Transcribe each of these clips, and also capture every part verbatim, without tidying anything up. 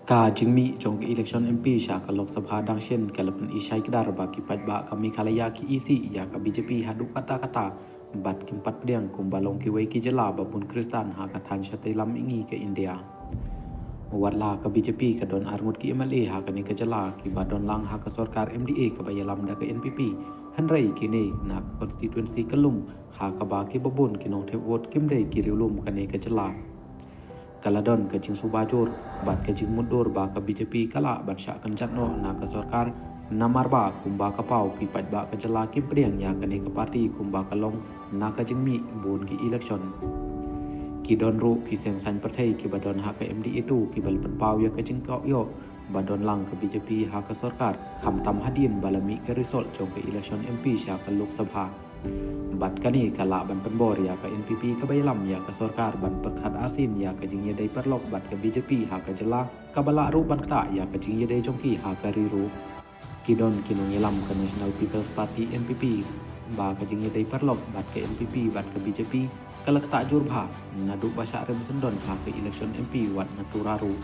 Ka jingmih jong ka election M P sha ka Lok Sabha dang shen ka la pyni shai kdar ba ki paidbah ka Meghalaya ki isih ïa ka B J P haduh katta katta bad kim pat pdiang kumba long kiwei ki jylla ba bun khristan ha ka thaiñ shatei lam mihngi ka India. Watla ka B J P ka don arngut ki M L A ha kane ka jylla kiba don lang ha ka sorkar M D A kaba ïalam da ka N P P, hynrei kine na ka constituency Kyllum ha kaba kiba bun ki nongthep vote kim dei ki riewlum kane ka jylla. Ka la don ka jingsuba jur bad ka jingmutdur ba ka B J P ka lah ban shah kynjat noh na ka sorkar, namar ba kumba ka paw ki paidbah ka jylla kim pdiang ïa kane ka party kumba ka long na ka jingmih bun ki election. Ki don ruh ki seng saiñ pyrthei kiba don ha ka M D A two kiba la pynpaw ïa ka jingkoh ïoh ba don lang ka B J P ha ka sorkar, khamtam hadien ba la mih ka result jong ka election M P sha ka Lok Sabha. Bad kane ka lah ban pynbor ïa ka N P P kaba ïalam ïa ka sorkar ban pyrkhat arsien ïa ka jingïadei paralok bad ka B J P ha ka jylla kaba lah ruh ban ktah ïa ka jingïadei jong ki ha ka ri ruh. Ki don ki nongïalam ka National People's Party, N P P, ba ka jingïadei paralok bad ka N P P bad ka B J P ka la ktah jur bha naduh ba shah rem syndon ha ka election M P wat na Tura ruh.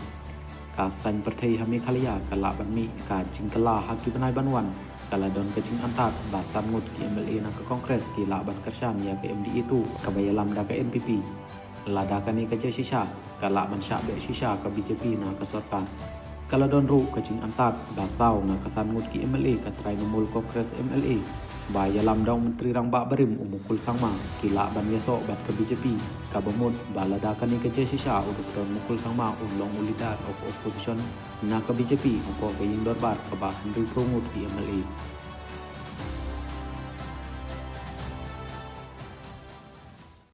Ka saiñ pyrthei ha Meghalaya ka lah ban mih ka jingkylla ha ki bnai ban wan. Ka la don ka jingantat ba san ngut ki M L A na ka Congress ki lah ban kyrshan ïa ka M D A two kaba ïalam da ka N P P. Lada kane ka jia shisha, ka lah ban shah beh shisha ka B J P na ka sorkar. Ka la don ruh ka jingantat ba saw na ka san ngut ki M L A ka Trinamool Congress M L A ba ïalam da u Myntri Rangbah barim u Mukul Sangma ki lah ban ïasoh bad ka B J P, kaba mut ba lada kane ka jia shisha u Doctor Mukul Sangma un long u leader of opposition na ka B J P hapoh ka ïing dorbar kaba hynriew phew ngut ki M L A.